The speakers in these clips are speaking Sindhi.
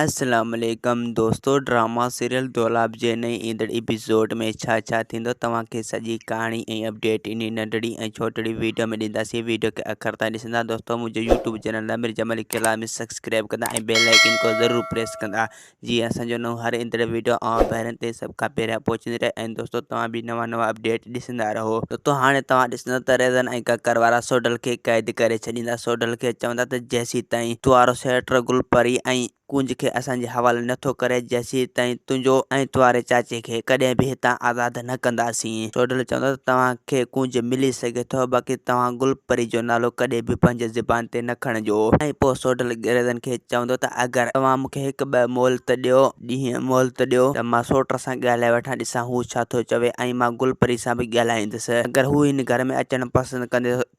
السلام عليڪم دوستو ڊراما سيريل دولاب جي نئين ايندڙ ايپيسوڊ ۾ ڇا ڇا ٿيندو توهان کي سڄي ڪهاڻي ۽ اپڊيٽ انهي ننڍڙي ۽ ڇوٽڙي ويڊيو ۾ ڏينداسين ويڊيو کي آخر تائين ڏسندا دوستو منهنجو يوٽيوب چينل نمر جمالي ڪلام سبسڪرائب ڪندا ۽ بيل آئيڪن کي ضرور پريس ڪندا جيئن اسان جو نئون هر ايندڙ ويڊيو اوهان ڀائرن تائين سڀ کان پهريان پهچندي رهي ۽ دوستو توهان به نوان نوان اپڊيٽ ڏسندا رهو. دوستو هاڻي توهان ڏسندا ته ريزن ۽ ڪڪر وارا سوڍل کي قيد ڪري ڇڏيندا سوڍل کي چوندا ته جيسيتائين توارو سيٽر گل پري ۽ ڪونج کي اسان جي حوالي نه ٿو ڪري، جيسيتائين تنهنجو ۽ تواري چاچي کي ڪڏهن به هتان آزاد نه ڪنداسين. سوڍل چوندو ته توهان کي ڪونج ملي سگهي ٿو، باقي توهان گل پري جو نالو ڪڏهن به پنهنجي زبان تي نه کڻجو. ۽ پوء سوڍل انگريزن کي چوندو ته اگر توهان مون کي هڪ ٻه مهلت ڏيو، ڏينهن مهلت ڏيو ته مان سوٽ سان ڳالهائي وٺان، ڏسان هو ڇا ٿو چوي ۽ مان گل پري سان به ڳالهائيندس. اگر هو هن گهر ۾ اچڻ پسند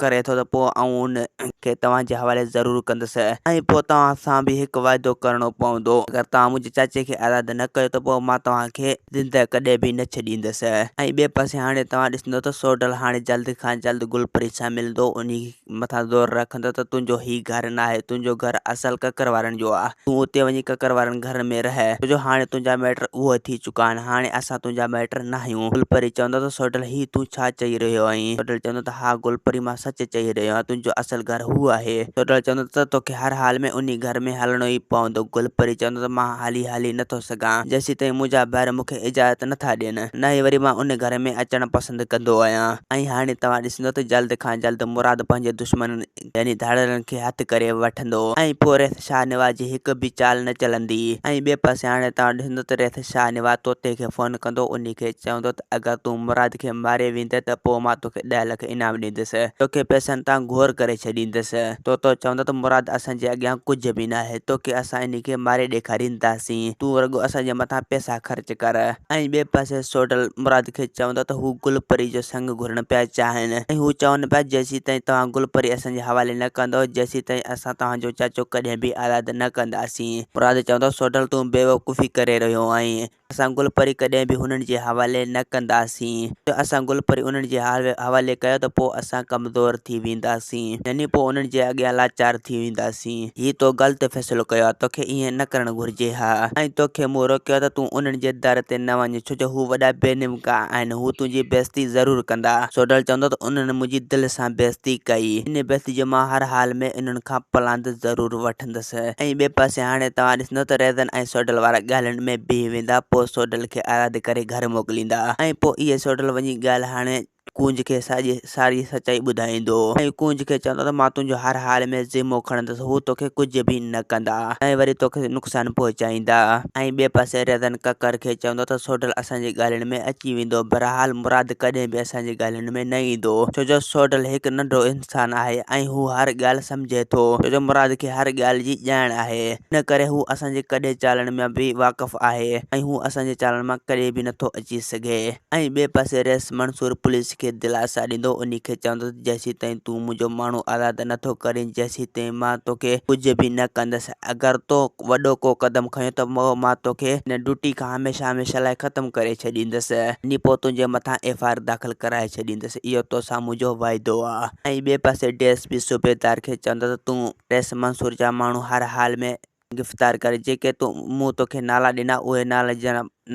ڪري ٿو ته پوء آئون ان کي توهان جي حوالي ضرور ڪندس ۽ پوء توهان سان به هڪ واعدو ڪرڻو پوندو. اگر توهان منهنجي چاچي کي آزاد نه ڪيو ته پوء مان توهان کي زنده ڪڏهن به نه ڇڏيندس. ۽ ٻئي پاسي هاڻي توهان ڏسندو ته سوڍل هاڻي جلد کان جلد گل پري سان ملندو انهي مٿان زور رکندو ته تنهنجو هي گهر ناهي تنهنجو گهر اصل ڪڪر وارن جو آ تون اتي وڃي ڪڪر وارن گهر ۾ رهه ڇو جو هاڻي تنهنجا مائٽ اهي ٿي چڪا آهن هاڻي اسان تنهنجا مائٽ ناهيون. گل پري چوندو ته سوڍل هي تون ڇا چئي رهيو آهين؟ سوڍل چوندو ته ها گل پري مان سچ چئي رهيو آهيان تنهنجو اصل گهر هو آهي. سوڍل چوندو ته توکي هر حال ۾ انهي گهر ۾ هلڻو ئي پوندو. گل پري چوندو ته مان هلي هلي نٿو سگهان جيسيتائين منهنجا ڀائر مون کي اجازت نٿا ڏين. نه ئي وري مان ان گهر ۾ اچڻ پسند ڪندو آهيان. ۽ هاڻي توهان ڏسندو ته جلد کان جلد مراد پنهنجي دشمنن يعني ڌاڙيلن کي هٿ ڪري وٺندو ۽ پوء ريس شاهنواز جي هڪ به چال نه چلندي ۽ ٻئي پاسي هاڻي توهان ڏسندو ته ريس شاهنواز طوطي کي فون ڪندو انهي کي چوندو ته اگر تون مراد کي ماري ويندين ته پوء مان توکي ڏهه لک انعام ڏيندس توکي پئسن تان گهور ڪري ڇڏيندس طوطو چوندو ته مراد اسان جي اڳيان ڪجهه به ناهي توکي اسان انهي کي ماري ڏيکارينداسين تون رڳو اسان جي مٿان پئسا خرچ ڪر. ۽ ٻئي پاسي سوڍل مراد کي چوندو ته هو گل پري جو سڱ گهرڻ پيا چاهين ۽ هو چون پيا جيسيتائين توهان گل پري اسان جي حوالي نه ڪندؤ جيسيتائين اسان توهان جو چاچو ڪڏهن به آزاد نه ڪنداسين. مراد چوندو سوڍل تون بيوقوفي ڪري رهيو آهين اسان گل پري ڪڏهن به هنن جي حوالي نه ڪنداسين جو اسان گل پري انهن جي حوالي ڪيو ته پوء اسان ڪمزور ٿي وينداسين يعني پوء انهن جي اڳيان لاچار ٿي وينداسين. هي تو غلط فيصلو ڪيو آهي، توکي ائين نه ڪرڻ گهرجي ها ۽ توکي مون روڪيو ته تون انهن جي در تي نه وڃ، ڇو جو هو وڏا بي نمڪا آهن، هو تنهنجي بيعزتي ضرور ڪندا. سوڍل چوندو ته انهن منهنجي دل سان بيعزتي ڪئي، ان بيعزتي جو مان هر حال ۾ انهن کان پلاند ضرور وٺندس. ۽ ٻئي پاسي هاڻي توهان ڏسندو ته ريزن ۽ سوڍل وارا ڳالهين ۾ بيهي ويندا، پوء سوڍل کي آزاد ڪري گهر موڪليندا ۽ پوء اهي سوڍل وڃي ڳالهه هاڻي ڪونج کي سڄي ساري سچائي ٻڌائيندو ۽ ڪونج کي چوندو ته مان تنهنجو هر حال ۾ ذمو کڻندس، هو توکي ڪجهه به نه ڪندا ۽ وري توکي نقصان پهچائيندا. ۽ ٻئي پاسي ريزن ڪڪر کي چوندو ته سوڍل اسان جي ڳالهين ۾ اچي ويندو، بهرحال مراد ڪڏهن به اسان جي ڳالهين ۾ نه ايندو، ڇو جو سوڍل هڪ ننڍو انسان آهي ۽ هو هر ڳالهه سمجهي ٿو، ڇو جو مراد کي هر ڳالهه جي ڄاڻ آهي، ان ڪري هو اسان جي ڪڏي چالن مان به واقف آهي ۽ هو اسان جي چالن مان ڪڏهن به نٿو اچي سگهي. ۽ ٻئي پاسي رئيس منصور پوليس کي دلاسا ڏيندو انهي کي چوندو ته جيسيتائين تون منهنجو ماڻهو آزاد نه ٿو ڪرين جيسيتائين مان توکي ڪجهه به نه ڪندس اگر تو وڏو ڪو قدم کنيو ته مان توکي هن ڊيوٽي کان هميشه هميشه لاء ختم ڪري ڇڏيندس ۽ پوء تنهنجي مٿان ايف I R داخل ڪرائي ڇڏيندس اهو توسان منهنجو واعدو آ ۽ ٻئي پاسي ڊي ايس پي صوبيدار کي چوندو ته تون رئيس منصور جا ماڻهو هر حال ۾ گرفتار ڪر جيڪي تو مون توکي نالا ڏنا اهي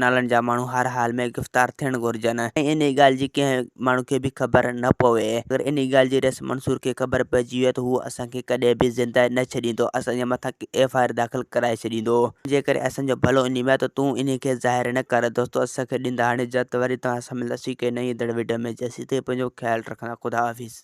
نالن جا ماڻهو هر حال ۾ گرفتار ٿيڻ گهرجن ۽ انهي ڳالهه جي ڪنهن ماڻهو کي به خبر نه پوي اگر انهي ڳالهه جي رئيس منصور کي خبر پئجي وئي ته هو اسان کي ڪڏهن به زنده نه ڇڏيندو اسان جي مٿان ايف I R داخل ڪرائي ڇڏيندو جي ڪري اسان جو ڀلو انهي ۾ آهي ته تون انهي کي ظاهر نه ڪر دوستو اسان کي ڏيندا هاڻي اجازت وري توهان سان ملنداسين ڪنهن نئين ايندڙ وڊيو ۾ جيسين تائين پنهنجو خيال رکندا خدا حافظ.